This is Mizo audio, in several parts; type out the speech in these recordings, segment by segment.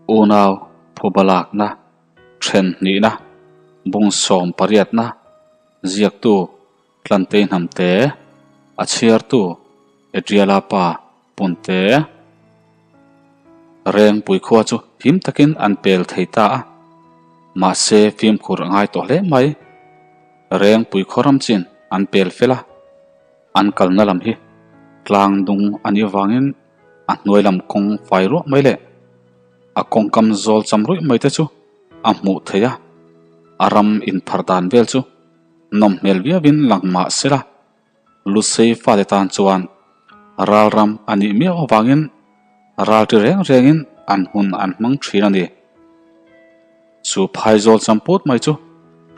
Unau phubalakna, then hnihna, bung 18na, ziaktu Tlantei Hnamte, a chhiartu Adriala pa Punte. Rengpui khua chu him takin an pel thei ta a, mahse fimkhur a ngai tawh hle mai. Rengpui khaw ram chin an pel fel a, an kalna lam hi tlang dung a nih avangin a hnuai lam kawng fai ruah mai leh a kawngkam zawl cham ruih mai te chu a hmuh theih a, a ram inphar dan vel chu nawm hmel viauin lang mah sela Lusei fate tan chuan ralram a nih miau avangin ralṭi reng rengin an hun an hmang ṭhin a ni. Chu phaizawl champut mai chu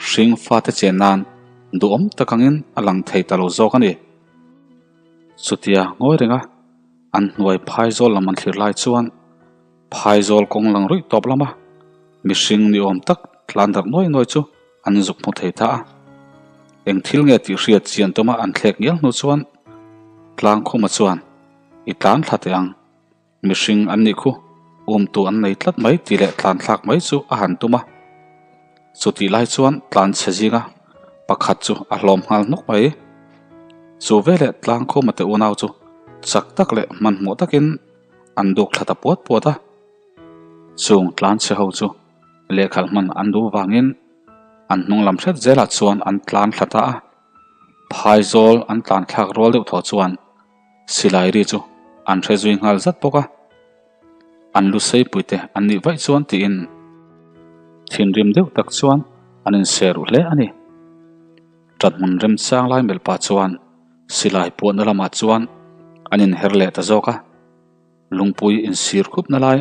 hring fate chen nan duhawm tak angin a lang thei ta lo zawk a ni. Chutia ngawi renga an hnuai phaizawl lam an thlir lai chuan phaizawl kawng lang ruih tawp lama mihring ni awm tak tlan darh nuai nuai chu an zuk hmu thei ta a. Eng thil nge tih hriat chian tuma an thlek ngial hnu chuan Tlangkhuma chuan i tlan thla teh ang. Mihring an nih khu, umtu an nei tlat mai tih leh tlan thlak mai chu a han tum a. Chutih lai chuan tlan chhe zinga pakhat chu a hlawm nghal hnawk mai. Chu veleh Tlangkhuma te unau chu chak tak leh hmanhmawh takin an duk thla ta puat puat a. Chung tlan chhe ho chu lehkhalh hman an duh vangin an hnung lam hret zelah chuan an tlan thla ta a. Phaizawl an tlan thlak rual deuh thaw chuan silai ri chu an hre zui nghal zat bawk a. An lu seipui te an nih vaih chuan tiin thinrim deuh tak chuan an inser ruh hle a ni. Ṭathmun remchang lai melh pah chuan silai puahna lamah chuan an inher leh ta zawk a. Lungpui insir khupna lai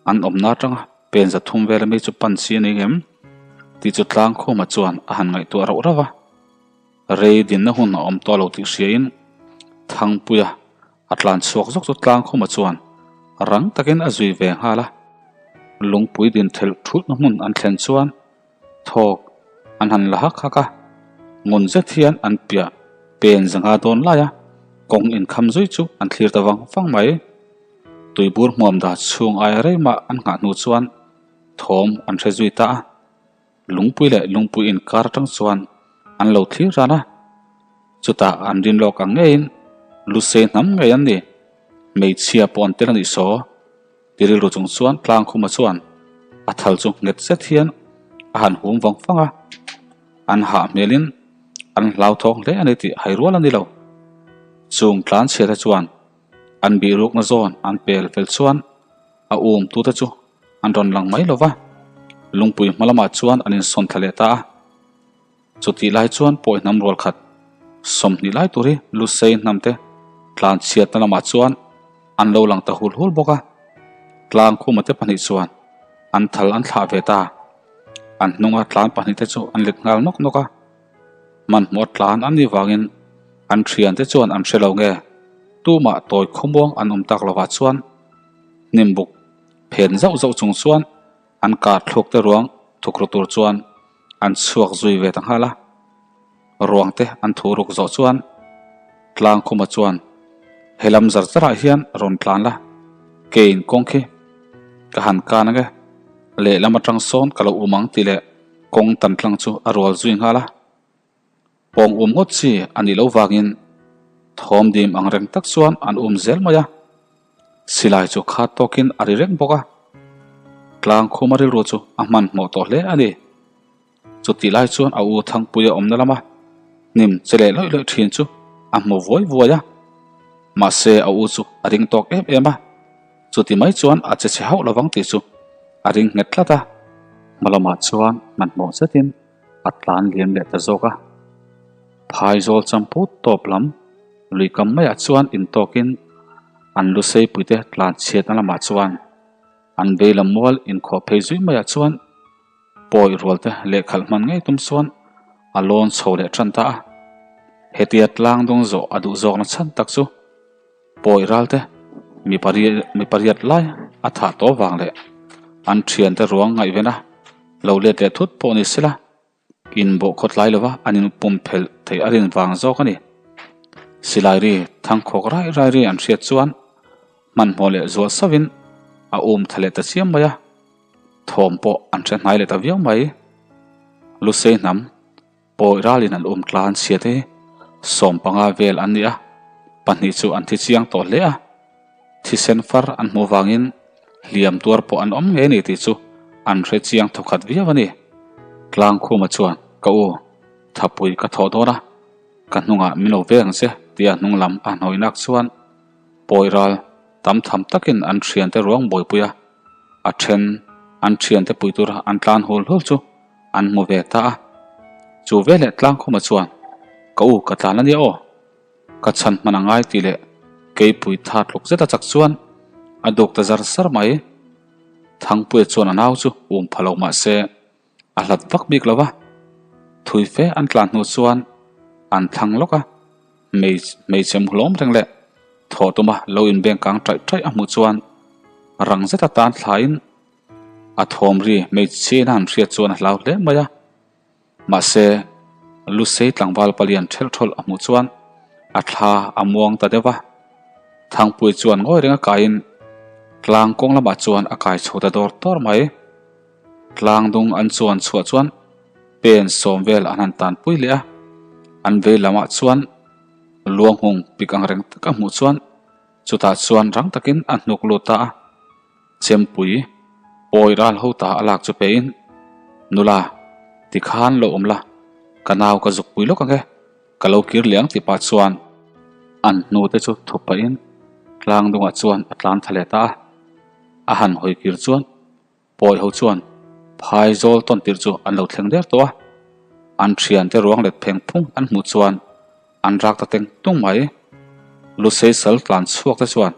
an awmna atanga pen 300 vela mi chu pan chi a ni ngem tih chu Tlangkhuma chuan a han ngaihtuah rauh rauh a. Rei dinna hun a awm tawh lo tih hriain Thangpuia a tlan chhuak zawk chu Tlangkhuma chuan rang takin a zui ve nghal a. Lungpui din thelh thulhna hmun an thlen chuan Thawk an han la hak hak a, ngun zet hian an piah pen zanga dawn lai a, kawng inkham zui chu an thlir ta vang vang mai. Tuibur hmuam dah chhung aia rei mah an nghah hnu chuan thawm an hre zui ta a, lungpui leh lungpui inkar atang chuan an lo thlir ran a, chutah an rin lawk ang ngeiin lusei hnam ngei an ni, hmeichhia pawh an tel a nih saw. Ti rilru chung chuan Tlangkhuma chuan a thal chu nghet zet hian a han hum vang vang a, an hah hmelin an hlauthawng hle a ni tih hai rual a ni lo. Chung tlanchhia te chuan an bihrukna zawn an pel fel chuan a um tute chu an rawn lang mai lo va, lungpui hma lamah chuan an insawn thla leh ta a. Chutih lai chuan pawi hnam rual khat 20 lai tur hi Lusei hnam te tlan chhiatna lamah chuan an lo lang ta hul hul bawk a. Tlangkhuma te pahnih chuan an thal an thlah ve ta. An hnunga tlan pahnih te chu an let nghal nawk nawk a. Hmanhmawh tlan an nih vangin an thiante chuan an hre lo nge tumah tawi khawmuang an awm tak lovah chuan hnimbuk phen zauh zauh chung chuan An kar thluk te ruang thukru tur chuan an chhuak zui ve ta nghal a, ruang te an thu ruk zawh chuan Tlangkhuma chuan he lam zar zarah hian rawn tlan la, keiin kawng khi ka han kan ange, lehlam atang sawn ka lo um ang tih leh kawng tan tlang chu a rual zui nghal a. Pawng um ngawt chi a nih loh vangin thawm dim ang reng tak chuan an um zel mai a, silai chu khat tawkin a ri reng bawk a. Tlangkhuma rilru chu a hmanhmawh tawh hle a ni. Chutih lai chuan a u Thangpuia awmna lama hnim che leh lawih lawih thin chu a hmu vuai vuai a. Mahse a u chu a ring tawk em em a, chuti mai chuan a che chhe hauh lovang tih chu a ring nghet tlat a. Hma lamah chuan hmanhmawh zetin a tlan liam leh ta zawk a. Phaizawl champut tawp lam lui kam maiah chuan intawkin an lu seipuite tlan chhiatna lamah chuan an vei lam mual inkhawh phei zui maiah chuan pawi rualte lehkhalh hman ngei tum chuan a lawn chho leh tan ta a. Hetia tlang dawng zawh a duh zawkna chhan tak chu pawi ralte mi mi pariat lai a thah tawh vang leh an thiante ruang ngaihven a lo let leh thut pawh ni sela inbawh khawtlai lova an inpum phelh theih a rin vang zawk a ni. Silai ri thangkhawk rai rai ri an hriat chuan hmanhmawh leh zual sauhin a um tha leh ta chiam mai a. Thawm pawh an hre hnai leh ta viau mai. Lusei hnam pawi ralin an um tlan chhia te hi 15 vel an ni a, pahnih chu an thi chiang tawh hle a. Thisen far an hmuh vangin hliam tuar pawh an awm ngei a ni tih chu an hre chiang thawkhat viau a ni. Tlangkhuma chuan, Ka u, thapui ka thawh dawn a, ka hnungah min lo veng che tia hnung lam a hnawinak chuan pawi ral tam tham takin an thiante ruang buaipui a, a then an thiante pui tura an tlan hul hul chu an hmu ve ta a. Chu veleh Tlangkhuma chuan, Ka u, ka tlan a nia aw. Ka chhan hman a ngai tih leh keipui tha tluk zet a chak chuan a duk ta zar zar mai. Thangpuia chuan a nau chu um pha lo mah se a hlat vak bik lo va, thui fe an tlan hnu chuan an thlang lawk a, hmeichhe hmuhlawm reng leh thawh tuma lo inbeng kang ṭaih ṭaih a hmuh chuan rang zet atan thlain a thawm ri hmeichhe in a han hriat chuan a hlau hle mai a. Mahse, Lusei tlangval palian ṭhelh ṭhawlh a hmuh chuan a thla a muang ta deuh va. Thangpui chuan ngawi reng a kaiin tlang kawng lamah chuan a kai chho ta dawr dawr mai. Tlang dung an chuan chhuah chuan pen sawm vel an han tanpui leh a, an vei lamah chuan luanghung pik ang reng tak a hmuh chuan chutah chuan rang takin a hnuk lut ta a. Chempui pawi ral ho ta a lak chu pein, Nula, tikhan lo awm la, ka nau ka zuk pui lawk ang e, ka lo kir leh ang tih pah chuan an hnute chu thup pahin tlang dungah chuan a tlan tha leh ta a. A han hawi kir chuan Pawi ho chuan phai zawl tawn tirh chu an lo thleng der tawh a, an thiante ruang let pheng phung an hmuh chuan an rak ta teng tung mai. Lusei sal tlan chhuak te chuan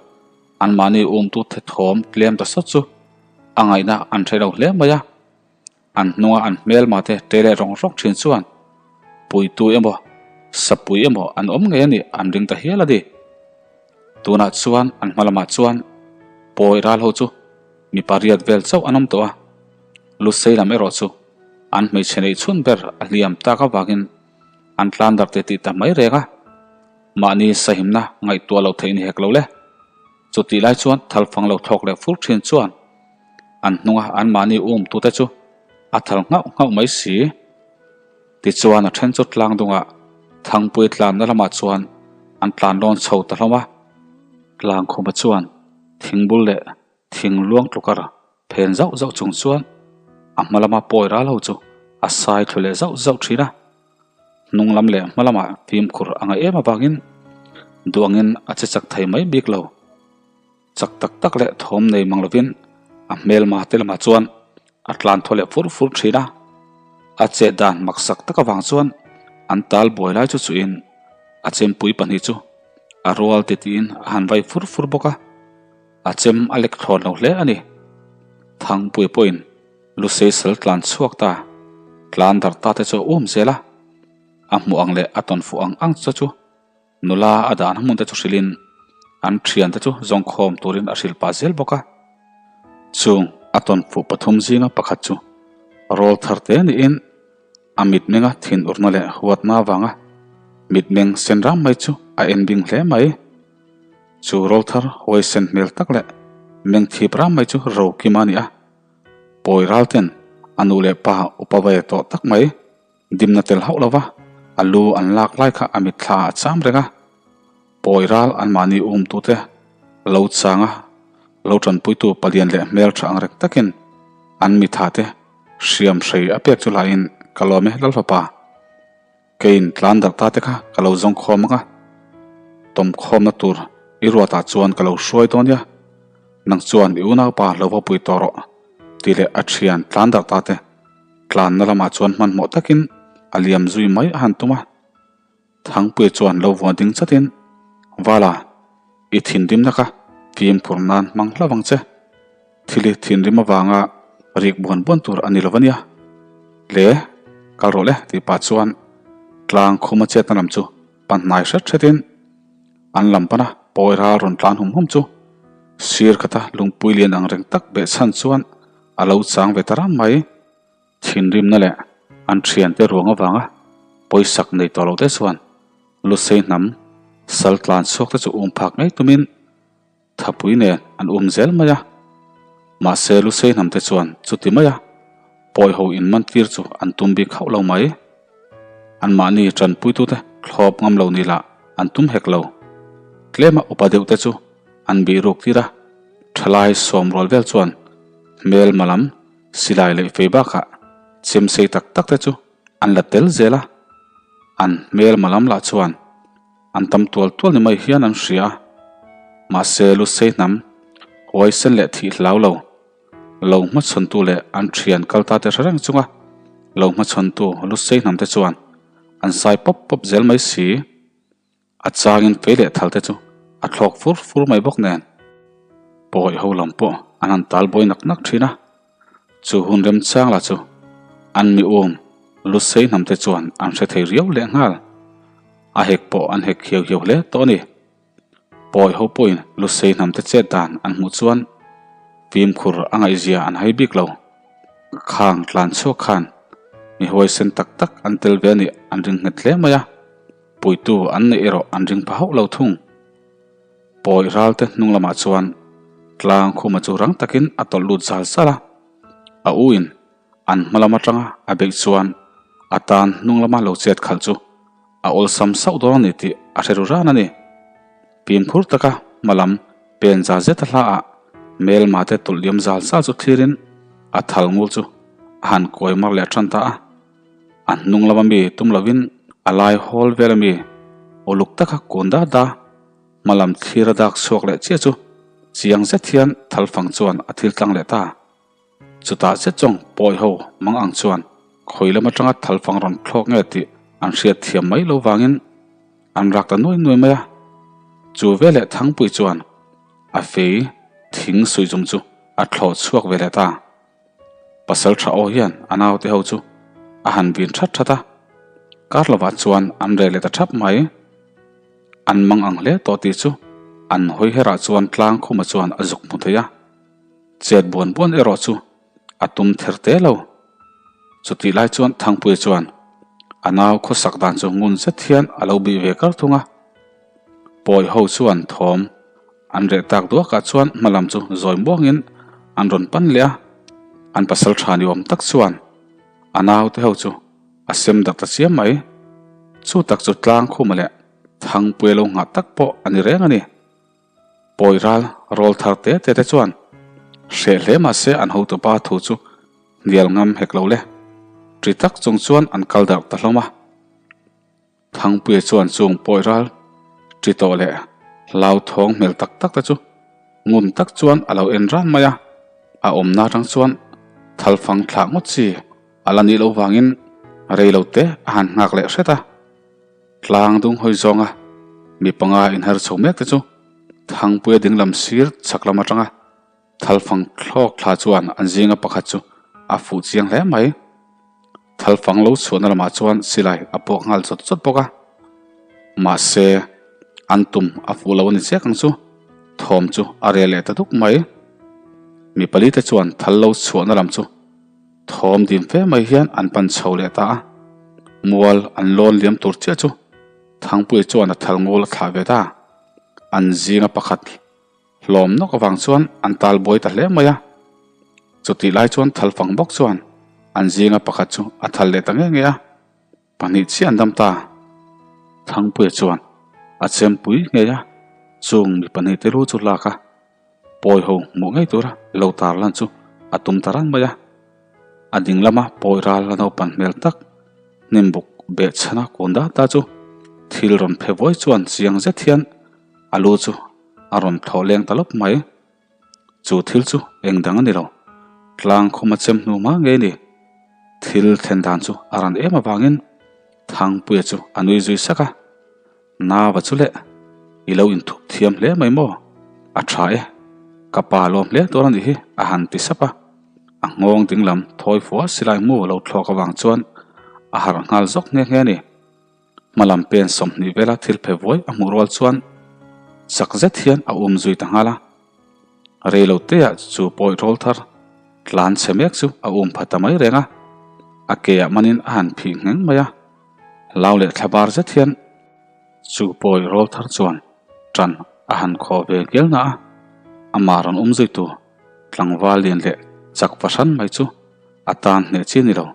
anmahni umtu the thawm tlem ta sawt chu a ngaihna an hre lo hle mai a. An hnunga an hmelma te ṭe leh rawng rawng ṭhin chuan puitu emaw sapui emaw an awm ngei a nih an ring ta hial a ni. Tunah chuan an hma lamah chuan pawi ral ho chu mi pariat vel chauh an awm tawh a, Lusei lam erawh chu an hmeichhe neih chhun ber a hliam tak avangin an tlan darh te tih ta mai reng a, mahni sahimna ngaihtuah loh theih ni hek lo le. Chutih lai chuan thalfang lo thlawk leh fur thin chuan an hnunga anmahni umtute chu a thal nghauh nghauh mai si. Tichuan a then chu tlang dungah Thangpui tlanna lamah chuan an tlan lawn chho ta hlawm a, Tlangkhuma chuan thingbul leh thing luang tlukar phen zauh zauh chung chuan a hma lama pawi ral ho chu a sai thlu leh zauh zauh thin a. Hnung lam leh hma lamah fimkhur a ngaih em avangin duangin a che chak thei mai bik lo. Chak tak tak leh thawm nei mang lovin a hmelma te lamah chuan a tlan thaw leh fur fur thin a. A chet dan maksak tak avang chuan an tal buai lai chu chuhin a chempui pahnih chu a rual ti tiin a han vai fur fur bawk a. A chem a lek thlawn lo hle a ni. Thangpui pawhin Lusei sal tlan chhuak ta, tlan darh ta te chu a um zel a. A hmuh ang leh a tawn fuh ang ang chu chu Nula a dan hmun te chu hrilhin an thiante chu zawngkhawm turin a hrilh pah zel bawk a. Chung a tawn fuh pathum zinga pakhat chu rawl thar te niin a mitmenga thin urna leh huatna avanga mitmeng sen ram mai chu a en bing hle mai. Chu rawl thar huaisen hmel tak leh meng thip ram mai chu Rokima a ni a. Pawi ral ten a nu leh pa upa ve tawh tak mai. Dimna tel hauh lova a lu an lak lai kha a mitthla ah a cham reng a, pawi ral anmahni umtute lo chang a, lo tanpuitu palian leh hmeltha ang reng takin an mitha te hriam hrei a pek chu laiin ka lawm e Lalfapa, keiin tlan darh ta te kha ka lo zawng khawm ang a, tawmkhawmna tur i ruatah chuan ka lo hruai dawn nia, nang chuan i unaupa lo va pui tawh rawh tih leh a thian tlan darh ta te. Tlanna lamah chuan hmanhmawh takin a liam zui mai a han tum a. Thangpuia chuan lo vuan ding chatin, Vala, i thinrimna kha fimkhur nan hmang hlauh ang che. Thil hi thinrim avanga rik buan buan tur a ni lo ania. Le, kal rawh le tih pah chuan tlang khuma chetna lam chu pan hnai hret hretin an lam pana pawi ral rawn tlan hum hum chu sir khata lungpui lian ang reng tak behchhan chuan A lo chang ve ta ram mai. Thinrimna leh an thiante ruang avanga pawisak nei tawh lote chuan Lusei hnam sal tlan chhuak te chu um phak ngei tumin thapui nen an um zel mai a. Mahse Lusei hnamte chuan chuti maia pawi ho inmantir chu an tum bik hauh lo mai. Anmahni tanpuitute thlawp ngam lo ni lah an tum hek lo. Tlema upa deuhte chu an bih ruk tir a, thalai sawmrual vel chuan hmelma lam silai leh fei bakah chemsei tak tak te chu an la tel zel a, an hmelma lam lah chuan an tam tual tual ni mai hian an hria a. Mahse Lusei hnam huaisen leh thih hlau lo, lo hmachhawntu leh an thian kal ta te hre reng chunga lo hmachhawntu Lusei hnam te chuan an sai pawp pawp zel mai si. A changin fei leh thal te chu a thlawk fur fur mai bawk nen pawi ho lam pawh an han tal buai nak nak thin a. Chu hun remchang lah chu an mi um Lusei hnam te chuan an hre thei riau leh nghal. A hek pawh an hek hiau hiau hle tawh a ni. Pawi ho pawhin Lusei hnam te chet dan an hmuh chuan fimkhur a ngaihzia an hai bik lo. Khang tlan chhuak khan mi huaisen tak tak an tel ve a nih an ring nghet hle mai a. Puitu an neih erawh an ring pha hauh lo thung. Pawi ralte hnung lamah chuan tlang khuma chu rang takin a tawlh lut zal zal a. A u in an hma lam atanga a beih chuan a tan hnung lama lo chet khalh chu a awlsam sauh dawn a ni tih a hre ru ran a ni. Fimkhur taka hma lam pen za zet a hla ah hmelma te tawlh liam zal zal chu thlirin a thal ngul chu a han kawi mar leh tan ta a. A hnung lama mi tum lovin a lai hawl vel ami uluk taka kun dat a, hma lam thlir a dak chhuak leh chiah chu chiang zet hian thalfang chuan a thil tlang leh ta. Chutah zet zawng pawi ho mang ang chuan khawi lam atanga thalfang rawn thlawk nge tih an hriat thiam mai lo vangin an rak ta nuai nuai mai a. Chu veleh Thangpui chuan a fei thing suihzum chu a thlawh chhuak ve leh ta. Pasal tha aw hian a naute ho chu a han vin that that a, kar lovah chuan an reh leh ta thap mai. An mang ang hle tawh tih chu an hawi herah chuan tlang khuma chuan a zuk hmu thei a, chet buan buan erawh chu a tum ther te lo. Chutih lai chuan Thangpuia chuan a nau khawsak dan chu ngun zet hian a lo bih ve kar thung a. Pawi ho chuan thawm an reh tak duakah chuan hma lam chu zawi muangin an rawn pan leh a, an pasal tha ni awm tak chuan a naute ho chu a sem dak ta chiam mai. Chu tak chu tlang khuma leh Thangpuia lo nghah tak pawh a ni reng a ni. Pawi ral rawl thar te te te chuan hreh hle mahse an hotupa thu chu hnial ngam hek lo le. Ṭi tak chung chuan an kal darh ta hlawm a. Thangpuia chuan chung pawi ral ṭi tawh leh hlauthawng hmel tak tak te chu ngun tak chuan a lo en ran mai a, a awmna atang chuan thalfang thlah ngawt chi a la nih loh vangin rei lo te a han nghak leh hret a. Tlang dung hawi zawnga mi panga inher chho mek te chu Thangpuia dinglam sir chhak lam atanga Thalfang thlawk thla chuan an zinga pakhat chu a fuh chiang hle mai. Thalfang lo chhuahna lamah chuan silai a puak nghal chawt chawt bawk a. Mahse, an tum a fuh lo a ni chiak ang chu. Thawm chu a reh leh ta duk mai. Mi pali te chuan thal lo chhuahna lam chu thawm dim fe mai hian an pan chho leh ta a. Mual an lawn liam tur chiah chu Thangpuia chuan a thal ngul a thlah ve ta. An zinga pakhat Hlawm nawk avang chuan an tal buai ta hle mai a. Chutih lai chuan thalfang bawk chuan an zinga pakhat chu a thal leh ta nge nge a, pahnih chiah an dam ta. Thangpuia chuan a chempui ngei a, chung mi pahnih te lu chu lak a, pawi ho hmuh ngei tura lo tar lan chu a tum ta ran mai a. A ding lama pawi ral a naupan hmel tak hnimbuk behchhana kun dat ta chu thil rawn phe vawi chuan chiang zet hian a lu chu a rawn thlawh leng ta lawp mai. Chu thil chu eng dang a ni lo, tlang khum a chem hnu hma ngei a ni. Thil thlen dan chu a ran em avangin Thangpuia chu a nui zui sak a, Nava chu leh, i lo inthup thiam hle mai maw? A tha e, ka pa lawm hle dawn a nih hi, a han ti sap a. A nghawng dinglam thawi fua silai hmu lo thlawk avang chuan a harh nghal zawk nghe nghe a ni. Hmalam pen 20 vela thil phe vuai a hmuh rual chuan chak zet hian a um zui ta nghal a. Rei lo teah chu pawi rawl thar tlan chhe mek chu a um pha ta mai reng a, a keah manin a han phih ngheng mai a. Hlau leh thla bar zet hian chu pawi rawl thar chuan ṭan a han khaw ve ngial na a, amah rawn um zui tu. Tlangval lian leh chak fahran mai chu a tan hneh chi a ni lo.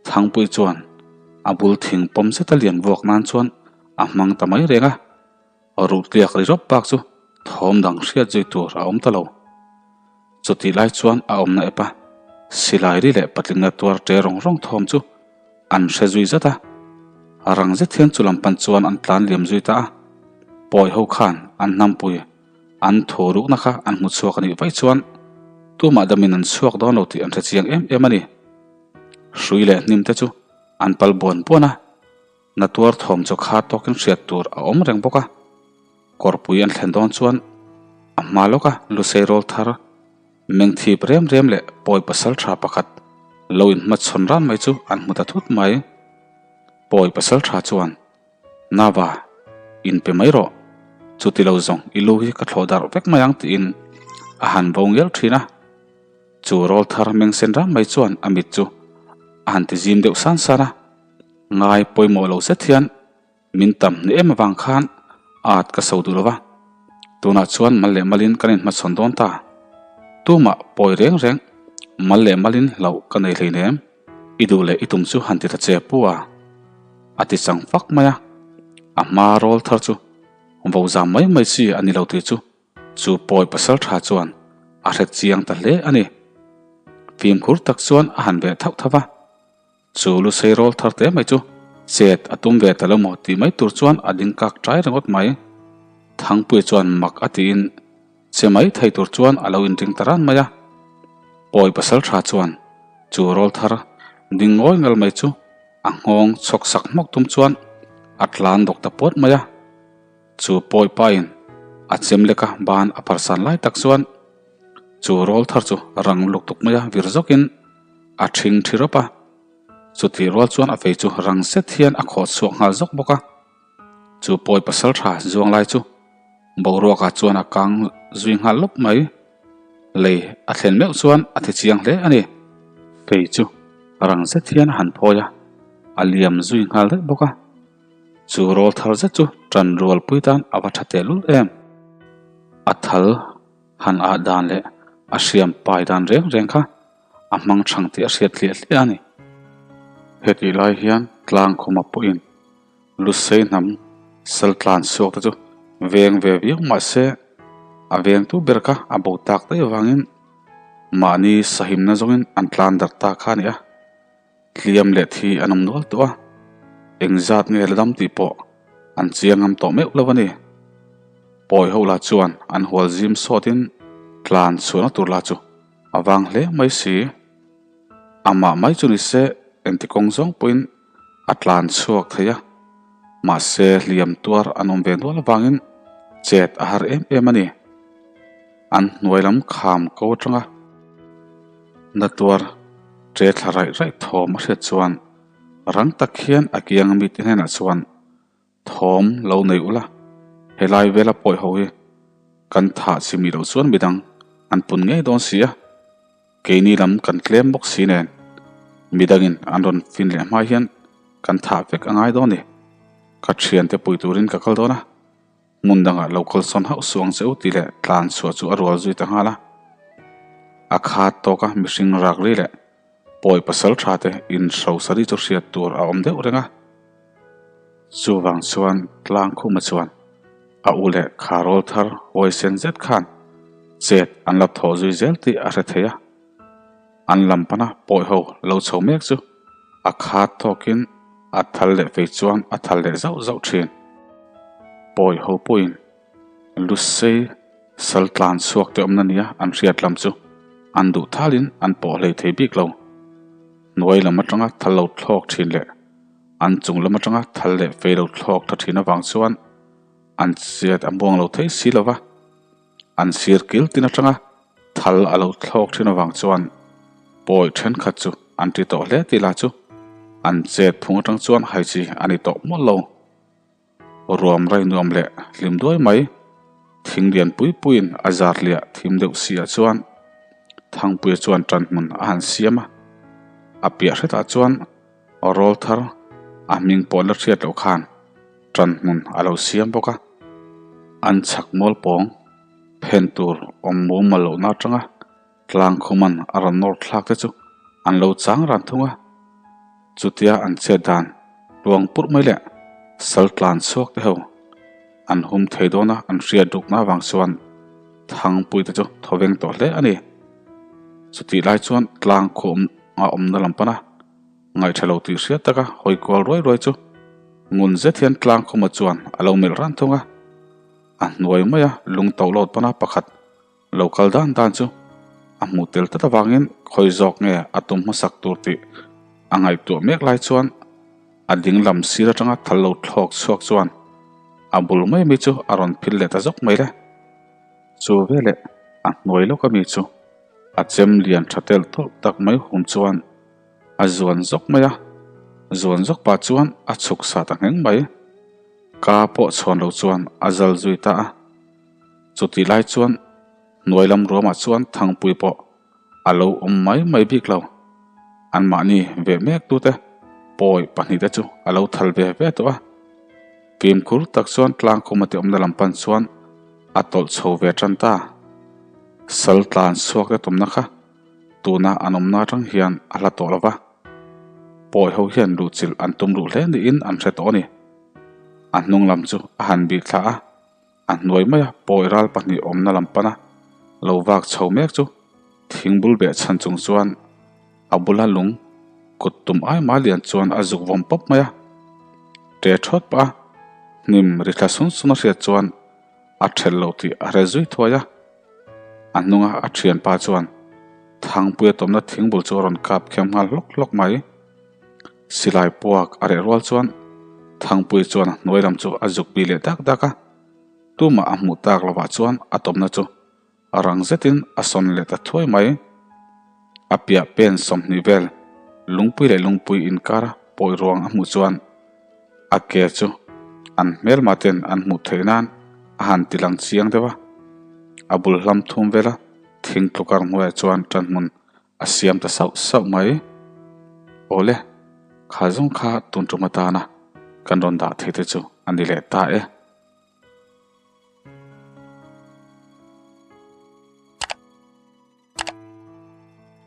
Thangpui chuan a bul thing pawm zeta lian vuak nan chuan a hmang ta mai reng a. Ruhtliak ri rawp bak chu thawm dang hriat zui tur a awm ta lo. Chutih lai chuan a awmna ep a, silai ri leh patlinga tuar ṭe rawng rawng thawm chu an hre zui zat a. Rang zet hian chu lam pan chuan an tlan liam zui ta a. Pawi ho khan an hnampui an thu rukna kha an hmu chhuak a nih vaih chuan tumah damin an chhuak dawn lo tih an hre chiang em em a ni. Hrui leh hnim te chu an pal buan buan a. Na tuar thawm chu kha tawkin hriat tur a awm reng bawk a, kawrpui an thlen dawn chuan a hma lawka Lusei rawl thar meng thip rem rem leh pawi pasal tha pakhat lo inhmachhawn ran mai chu an hmu ta thut mai. Pawi pasal tha chuan, Nava, inpe mai rawh, chuti lo zawng i lu hi ka thlawh darh vek mai ang tiin a han vo ngial thin a. Chu rawl thar meng sen ram mai chuan a mit chu a han ti zim deuh san san a. Ngai pawimawh lo zet hian min tam hne em avang khan at ka so duh lo va, tunah chuan mal leh malin kan inhmachhawn dawn ta. Tumah pawi reng reng mal leh malin hlauh ka nei hleinem, i duh leh i tum chu han ti ta che pu a, a ti chang fak mai a. A hma rawl thar chu vo zam mai mai chi a ni lo tih chu chu pawi pasal tha chuan a hre chiang ta hle a ni. Fimkhur tak chuan a han veh thauh thauh va. Chu Lusei rawl thar te mai chu chet a tum ve ta lo maw tih mai tur chuan a ding kak ṭai ringawt mai. Thangpuia chuan mak a tiin che mai thei tur chuan a lo inring ta ran mai a. Pawi pasal tha chuan chu rawl thar ding ngawi ngal mai chu a nghawng chhawk sak hmawk tum chuan a tlan dawk ta puat mai a. Chu pawi pain a chem lek a ban a pharsan lai tak chuan chu rawl thar chu rang luk tuk mai a vir zawkin a ṭhing ṭhi rawp a, chutih rual chuan a fei chu rang zet hian a khawh chhuak nghal zawk bawk a. Chu pawi pasal ṭha zuang lai chu boruakah chuan a kang zui nghal lawp mai. Lei a thlen meuh chuan a thi chiang hle a ni. Fei chu rang zet hian a han phawi a, a liam zui nghal daih bawk a. Chu rawl thar zet chu ṭan rualpui tan a va ṭha tehlul em. A thal han ah dan leh a hriam pai dan reng reng kha a hmang thang tih a hriat hliah hliah a ni. Hetih lai hian tlangkhawma pawhin Lusei hnam sal tlan chhuak te chu veng ve viau mah se a vengtu ber kha a bo tak daih avangin mahni sahimna zawngin an tlan darh ta kha a ni a. Hliam leh thi an awm nual tawh a, engzat nge la dam tih pawh an chiang ngam tawh meuh lo a ni. Pawi ho lah chuan an hual zim sawtin tlan chhuahna tur lah chu a vang hle mai si. Amah mai chu ni se engti kawng zawng pawhin a tlan chhuak thei a, mahse hliam tuar an awm ve nual avangin chet a har em em a ni. An hnuai lam kham ko atanga na tuar ṭe thla raih raih thawm a hriat chuan rang tak hian a kiang mite hnenah chuan thawm lo nei ula, helai vela pawi ho hi kan thah chi mi loh chuan midang an pun ngei dawn si a, keini lam kan tlem bawk si nen midangin an rawn fin leh hma hian kan thah vek a ngai dawn ni, ka thiante pui turin ka kal dawn a. Hmun dangah lo kalsawn hauh suh ang che u tih leh tlan chhuah chu a rual zui ta nghal a. A khat tawka mihring rak ri leh pawi pasal tha te inhrosa ri chu hriat tur a awm deuh reng a. Chuvang chuan Tlangkhuma chuan a u leh kharawl thar huaisen zet khan chet an la thawh zui zel tih a hre thei a. An lam pana pawi ho lo chho mek chu a khat tawkin a thal leh fei chuan a thal leh zauh zauh thin. Pawi ho pawhin Lusei sal tlan chhuak te awmna nia an hriat lam chu an duh thalin an pawh hlei thei bik lo. Hnuai lam atanga thal lo thlawk thin leh an chung lam atanga thal leh fei lo thlawk tha thin avang chuan an chet a muang lo thei si lo va. An sir kil tin atanga thal a lo thlawk thin avang chuan pawi thenkhat chu an ti tawh hle tih lah chu an chet phung atang chuan hai chi a ni tawh mawlh lo. Ruam rai nuam leh hlim duai mai thing lian pui puiin a zar hliah thim deuh si ah chuan Thangpuia chuan tanhmun a han siam a, a piah hretah chuan rawl thar a hming pawh la hriat loh khan Ṭanhmun a lo siam bawk a, an chhak mual pawng phen tur awm mumal lohna aṭanga Tlangkhuman a rawn nawr thlak te chu an lo chang ran thung a. Chutia an chet dan tluang purh mai leh sal tlan chhuak te ho an hum thei dawn a, an hriat rukna avang chuan Thangpui te chu thaw veng tawh hle a ni. Chutih lai chuan Tlangkhum a awmna lam pana ngaihṭha lo tih hriat taka hawi kual ruai ruai chu ngun zet hian Tlangkhuma chuan a lo melh ran thung a. A hnuai maia lung tauh lawt pana pakhat Lo kal dan dan chu a hmuh tel tlat avangin khawi zawk nge a tum hmasak tur tih a ngaihtuah mek lai chuan a ding lam sir atanga thal lo thlawk chhuak chuan a bul mai mi chu a rawn phil leh ta zawk mai le. Chu veleh a hnuai lawk ami chu a chem lian tha telh tawlh tak mai hum chuan a zuan zawk mai a, zuan zawk pah chuan a chhuk sa ta ngheng mai. Ka pawh chhawn lo chuan a zal zui ta a. Chutih lai chuan hnuai lam ruamah chuan Thangpui pawh a lo awm mai mai bik lo. Anmahni ve mek tute pawi pahnihte chu a lo thal ve ve tawh a. Fimkhur tak chuan Tlangkhuma te awmna lam pan chuan a tawlh chho ve tan ta. Sal tlan chhuak te tumna kha tuna an awmna atang hian a hla tawh lo va. Pawi ho hian luhchilh an tum ruh hle niin an hre tawh a ni. A hnung lam chu a han bih thla a. A hnuai maia pawi ral pahnih awmna lam pana lo vak chho mek chu thing bul beh chhan chung chuan a bula lung kut tum ai mai lian chuan a zuk vawm pawp mai a. Ṭe ṭhawt pah a, hnim ri thla sun sun a hriat chuan a ṭhelh loh tih a hre zui thuai a. A hnunga a ṭhianpa chuan Thangpuia tawmna thing bul chu a rawn kap khiam nghal hlawk hlawk mai. Silai puak a reh rual chuan Thangpui chuan a hnuai lam chu a zuk bi leh dak dak a, tumah a hmuh tak lovah chuan a tawmna chu a rang zetin a sawn leh ta thuai mai. A piah pen 20 vel lungpui leh lungpui inkara pawi ruang a hmuh chuan a ke chu an hmelma ten an hmuh theih nan a han ti lang chiang deuh a, a bul hlam thum vela thing tlukar hnuaiah chuan ṭanhmun A siam ta sauh sauh mai. Awle, kha zawng kha tun tum atana kan rawn dah thei te chu a ni leh ta e.